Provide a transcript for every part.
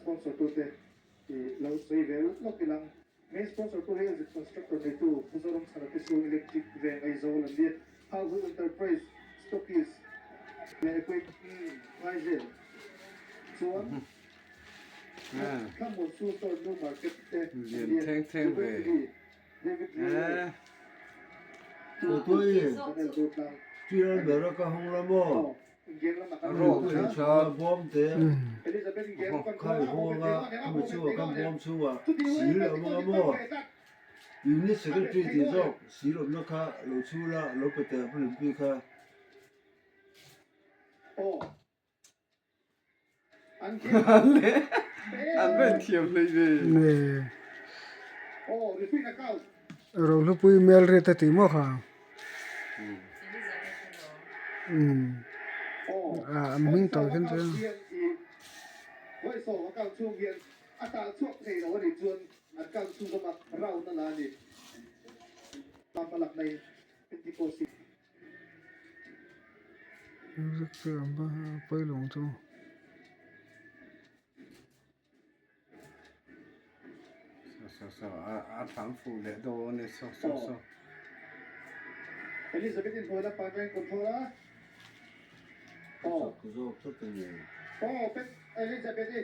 sponsor tute i lo sawi ve lawk ilang. Main sponsor tu hei LZ Constructor neitu Pu Zoram Chhana te Siung Electric Veng Aizawl an ni. Hauhu Enterprise Stockies leh Equip Ngaizel chuan Thlamuan Su Store New Market te an ni. Juve TV David Riley Daniel Durtlang Unit Secretary tih zawk sir awmna kha lo chhu la, lo pe teh a rinpui kha. An va inthiam hlei ve. Rohlupui Melriat a tih maw kha? A hming tawh hian chuan. Pailawng chu. So so a a thlang fuh leh dawn e so so so. Elizabeth in hnuai lampang atangin control a. Chak zawk tlat a ni. Aw pet Elizabeth i.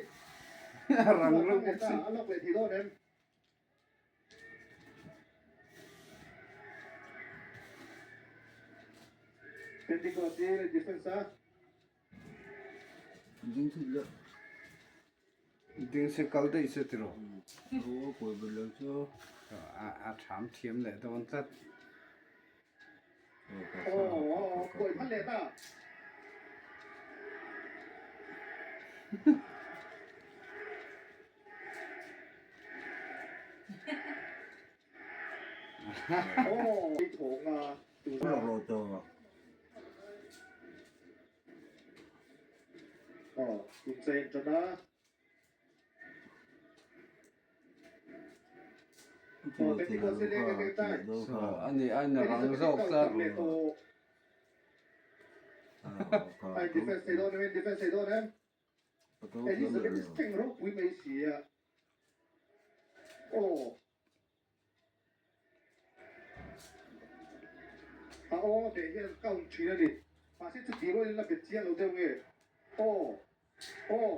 A rang reuh bawk si. A lawk leh thei dawn em? Pentecost hi defense a. Ding thut la. Ding se kal daih se tiraw. Aw kawi ber lo chu. A tham thiam leh dawn tlat. Aw kawi phal leh ta. So ani ain a rang zawk tlat. Elizabeth strength ropui mai si a. Aw. A aw teh hian count thin a ni. Mahse chuti rualin a bet chiang lo deuh nge? Aw. Aw.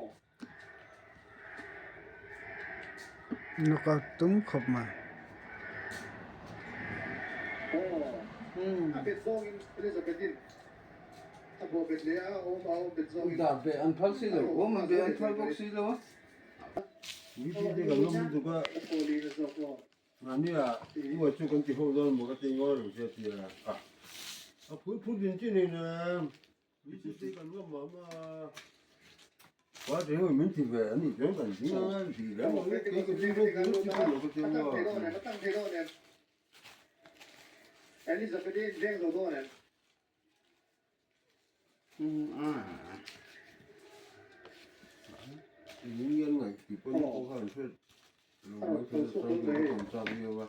Knockout tum khawp mai. Aw. A bet zawngin Elizabeth-in a bawh bet leh a, a awm a awm bet zawngin. Dar beh an phal si lo, awm an beh an phal bawk si lo a. VP te kan ngam lutuk a. Mahnia u chu kan ti ho dawn maw ka ti ngawi reng che a ti a. A phur phur din chin in VP te kan ngam mah mah a. Party ho in min ti ve a nih chuan kan ding anga ti reng ang e kei ka ding dawn tih ngawt chi lo ka ti maw. Min ngan ngaih tih pawh pawh kha an hre lo mai thei a chuan ka awm chak viau a.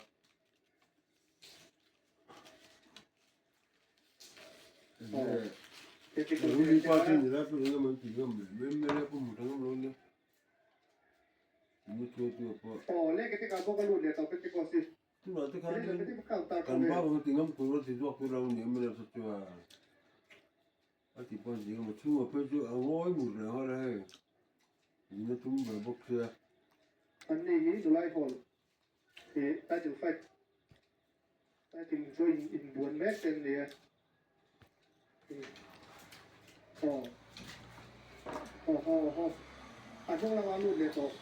Ruling party ni lai pawh engemaw an tih ngam leh mai mai a pawh hmu ta ngam lo nia. Ni tuai tuai pawh. Tunah te khanin kan bak ang ti ngam tur a ti zawk tur lo ni em le chu a a ti pawh zing a chhungah phei chu a ngawi mur reng a le hei in a tum ve bawk sia. An ni hi July Hall i title fight title chu in inbuan mek te an ni a. Aw aw aw aw a hnung lamah a lut leh tawh.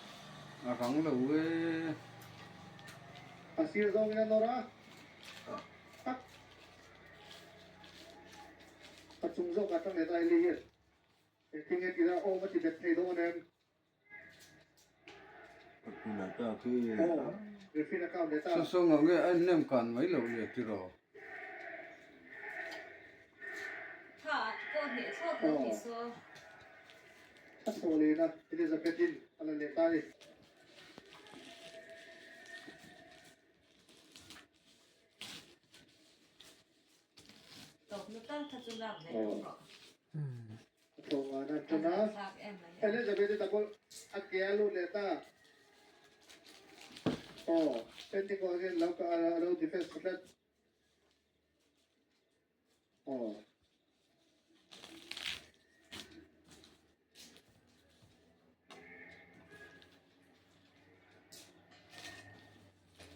A rang lo e. A sir zawngin a nawr a. Tak. A chung zawkah tang leh ta Eli hian engtin nge tih la awm a ti bet thei dawn em? Aw referee a count leh ta. Saw nge a innem kan mai loh le tiraw? Aw. A thaw len a, Elizabeth-in a la leh ta a ni. A thaw ngan a tan a, Elizabeth-i double a ke a lut leh ta. Aw, Pentecost hian lo ka a lo defense tha tlat. Aw.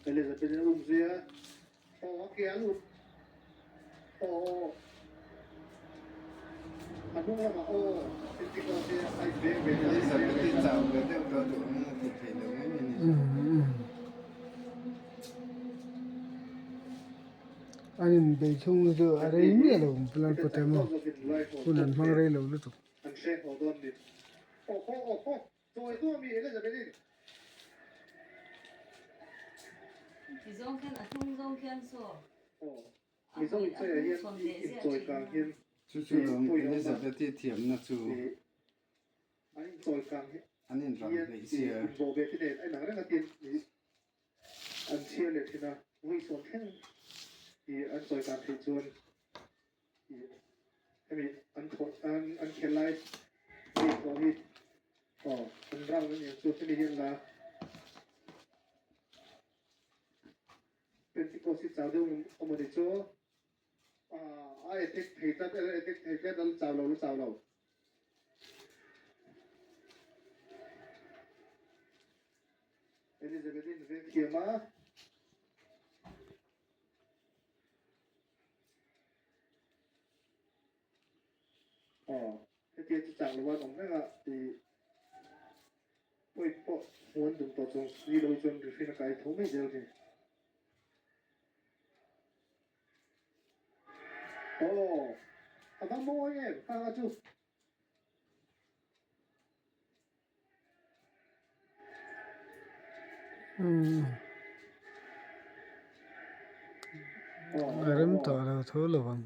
Elizabeth in um zui a. Aw, a ke a lut. Aw, aw. A hnung lamah aw, Pentecost hi a inveng ve ta. Elizabeth i chau ve deuh tawh duh ang a ti thei lo mai a ni. An inbei chhung hi chu a rei miah lo plan pawt em aw hun an hmang rei lo lutuk. An hre haw dawn ni. Aw haw aw haw chawi tu ami Elizabeth-in. Ti zawng khian a hnung zawng khian saw. Aw Mizo in chawi ah hian in chawi kang hian Chu chu lawm Elizabeth-i thiamna chu an in chawi kang hian an in ram hleih sia. In bawh ve te nen a inang reng a tin. An chhiar leh thin a, vawi sawm thleng i an chawi tan theih chuan i hemi an thawh an an khel lai mi thawh hi aw an round a niang chu hemi hian la Pentecost hi chau deuh awm a ni chu a attack thei tlat a attack thei tlat a la chau lo la chau lo. Elizabeth-in veng thiam a. Aw, hetia chu chak lo an awm reng a ti point pawh hmu an dum tawh chuang si lo chuan referee a kai tho mai zel ni. Aw, a va mawi em khang a chu. A rem tawh lo tho lo ang.